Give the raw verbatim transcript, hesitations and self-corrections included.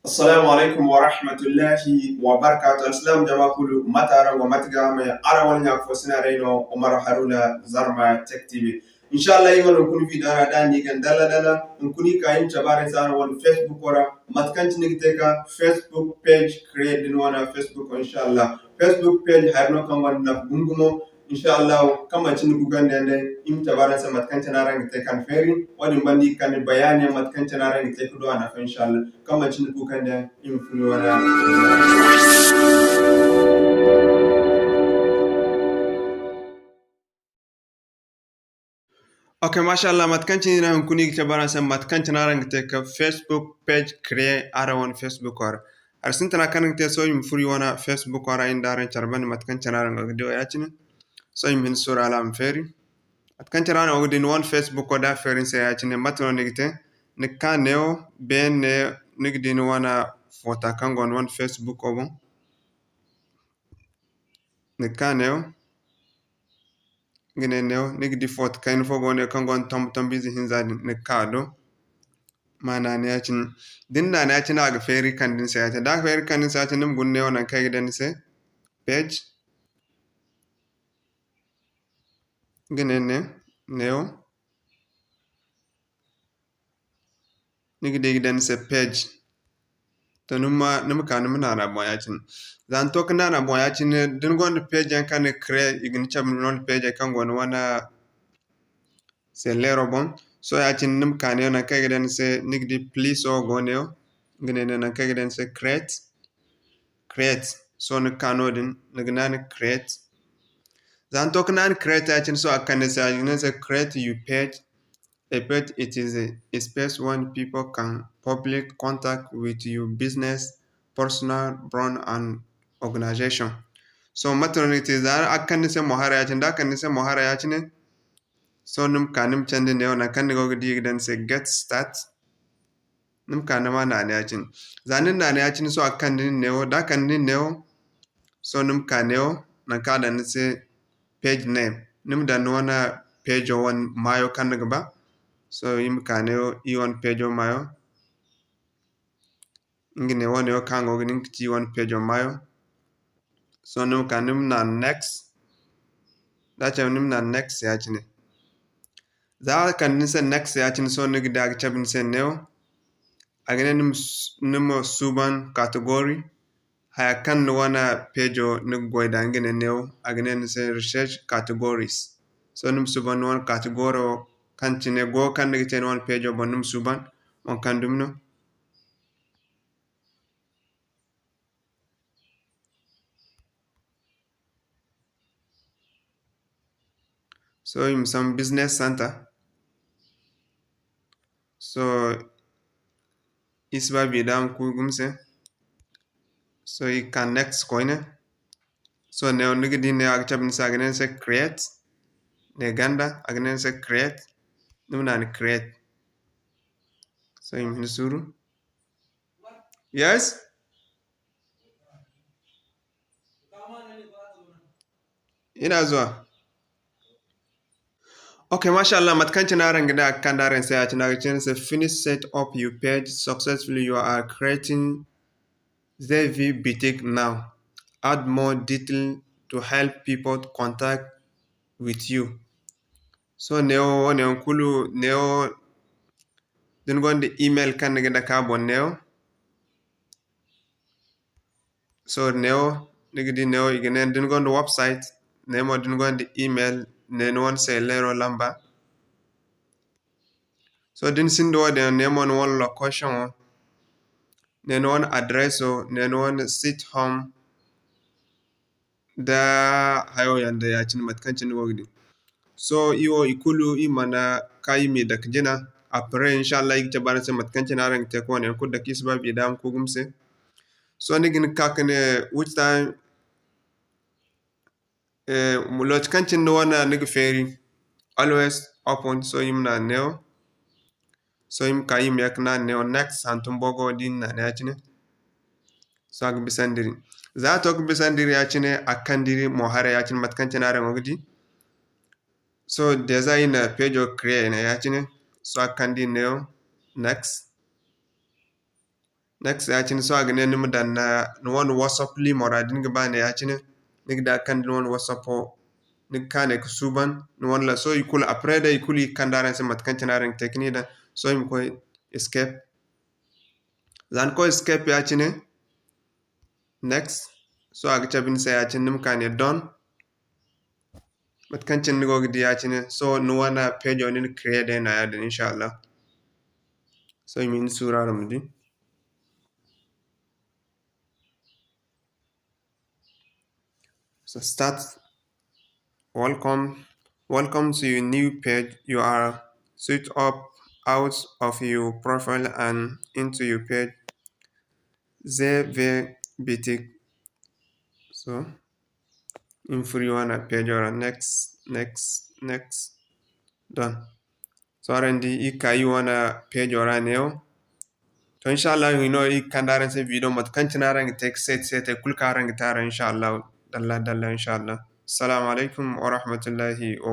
Assalamu alaykum warahmatullahi wabarakatuh. Alsilaam jama kulu, mate araŋ go, mate ga me? Araŋ wane ɲa fo sina day no, Umaru Haruna, Zarma Tech T V. Insha Allah, iri wane hunkuna video ra da ni gan dalla dalla, hunkuna iri ka iri ma cabe araŋ se araŋ wane Facebook ra, mate kaŋ cine ni ga te ka Facebook page create da ni wane Facebook, insha Allah. Facebook page hari no kaŋ gonda nafa gumo gumo. Insha Allah, kaŋ manci ni kukandi yaŋ day, iri ma cabe araŋ se mate kaŋ cine araŋ ga te ka feeri. Wo-din banda iri ga kande bayaani yaŋ mate kaŋ cine araŋ ga te ka du a nafa, insha Allah. Kaŋ manci ni kukandi yaŋ, iri ma furo wane ra. Ok, masha Allah, mate kaŋ cine iri hunkuna iri ga cabe araŋ se mate kaŋ cine araŋ ga te ka Facebook page create araŋ wane Facebook ra. Hari sintina kaŋ ni ga te, sohõ iri ma furo iri wane Facebook ra, iri nda araŋ care banda mate kaŋ cine araŋ go ga di wo ya-cine. Sohõ iri ma hin suuru hala a ma feeri. Mate kaŋ cine araŋ go ga di ni wane Facebook da a feeri ni se ya-cine, mate no ni ga te? Ni ga ka neewo, beene, ni ga di ni wane foota kaŋ go ni wane Facebook boŋ. Ni ga ka neewo. Nga ne neewo, ni ga di foto kayna fo go ne kaŋ gonda tombo tombo ize hinza din, ni ga ka a do. Ma naana ya-cine. Da ni naana ya-cine, a ga feeri kande ni se ya-cine. Da a feeri kande ni se ya-cine, ni ma guna neewo nangu kaŋ ay ga daŋ ni se. Page. Nga ne ne, neewo. Ni ga di i ga daŋ ni se page. To, ni ma, ni ma ka ni ma naana boŋ ya-cine. Za ni to ka naana boŋ ya-cine, da ni gonda page yaŋ kaŋ ni ga create, i ga ni cabe ni gonda page yaŋ kaŋ go ni wane selleero boŋ. Sohõ ya-cine ni ma ka neewo nangu kaŋ i ga daŋ ni se, ni ga di plus wo go neewo. Nga ne neewo nangu kaŋ i ga daŋ ni se create. Create. Sohõ ni ga ka noodin, ni ga naana create. Za ni to ka naana create ya-cine, sohõ a ga kande ni se, a ga ne ni se create your page. A page, it is a space when people can public contact with your business, personal, brand, and organization. Sohõ mate no ni ga te? Za a ga kande ni se mo haray ya-cine, da a kande ni se mo haray ya-cine, sohõ ni ma ka ni ma candi neewo nangu kaŋ ni go ga di i ga daŋ ni se get start. Ni ma ka ni ma naana ya-cine. Za ni na naana ya-cine, sohõ a ga kande ni neewo, da a kande ni neewo, sohõ ni ma ka neewo nangu kaŋ a daŋ ni se page name. Ni ma daŋ ni wane peejo wane maayo kaŋ ni ga ba. Sohõ iri ma ka neewo, iri wane peejo maayo. Nga ne wo-ne wo kaŋ go ga nin ga ci wane peejo maayo. Sohõ ni ma ka ni ma naana next. Da a cabe ni ma naana next ya-cine. Za a kande ni se next ya-cine, sohõ ni ga di a ga cabe ni se neewo. A ga ne ni ma s-, ni ma suuban category. Haya kaŋ ni wane peejo ni ga goy da nga ne neewo, a ga ne ni se research categories. Sohõ ni ma suuban ni wane category wo kaŋ cine go kaŋ ni ga te ni wane peejo boŋ, ni ma suuban waŋ kaŋ dumi no. Sohõ i ma sambu business center. Sohõ i si ba bi da a ma ku gumo se. Sohõ i ga ka next koyne. Sohõ neewo ni ga di neewo a ga cabe ni se, a ga ne ni se create. Ne ganda, a ga ne ni se create. Ni ma naana create. Sohõ i ma hin suuru. Yes? Ina zuwa. Ok, masha Allah, mate kaŋ cine araŋ ga ne a ga kande araŋ se ya-cine, a ga ci ni se, finish set up your page successfully, you are creating Z V boutique now. Add more detail to help people contact with you. Sohõ neewo, wo-ne yaŋ kulu neewo, da ni gonda email kaŋ ni ga dake a boŋ neewo. Sohõ neewo, ni ga di neewo, i ga ne da ni gonda website, ne mo da ni gonda email, ne ni wane selleero lamba. Sohõ da ni sinda wo-din yaŋ, ne mo ni wane location wo, ne ni wane adreso, ne ni wane site home, da hayo yaŋ day ya-cine mate kaŋ cine ni go ga di. Sohõ iri wo i kulu iri mana ka iri m'i dake jina. Après, inshallah, iri ga cabe araŋ se mate kaŋ cine araŋ ga te ka wane yaŋ kulu dake, iri si ba bi da a ma ku gumo se. Sohõ ni ga hin ka ka ne, which time, eh, lokaci kaŋ cine ni wane ni ga feeri, always open, sohõ iri ma naana neewo. Sohõ iri ma ka iri ma ye ka naana neewo next hantum bogo da iri na naana ya-cine. Sohõ a ga bisandi iri. Za a to ka bisandi iri ya-cine, a ga kande iri mo haray ya-cine mate kaŋ cine araŋ go ga di. Sohõ déjà iri na peejo create ne ya-cine. Sohõ a ga kande iri neewo next. Next ya-cine, sohõ a ga ne ni ma daŋ ni wane WhatsApp limo ra. Da ni ga ba ne ya-cine, ni ga di a kaŋ da ni wane WhatsApp wo, ni ga ka ne ga suuban ni wane la. Sohõ i kulu, après day, i kulu i ga kande araŋ se mate kaŋ cine araŋ ga te ga ni daŋ. Sohõ i ma koy escape. Za ni koy escape ya-cine, next. Sohõ a ga cabe ni se ya-cine, ni ma ka ne done. Mate kaŋ cine ni go ga di ya-cine, sohõ ni wane page wo ni na create day no ya-din, inshallah. Sohõ i ma hin suuru araŋ ma di. So start. Welcome. Welcome to your new page. You are set up out of your profile and into your page. Ze ve bitik. So, i ma furo i wane page ra. Next, next, next. Done. Sohõ araŋ di, i ka i wane page ra neewo. To, inshallah, hino i ga kande araŋ se video mate kaŋ cine araŋ ga te ga set set kulu kaŋ araŋ ga te araŋ, inshallah. Dalla, dalla, inshallah. Assalamu alaikum wa rahmatullahi wa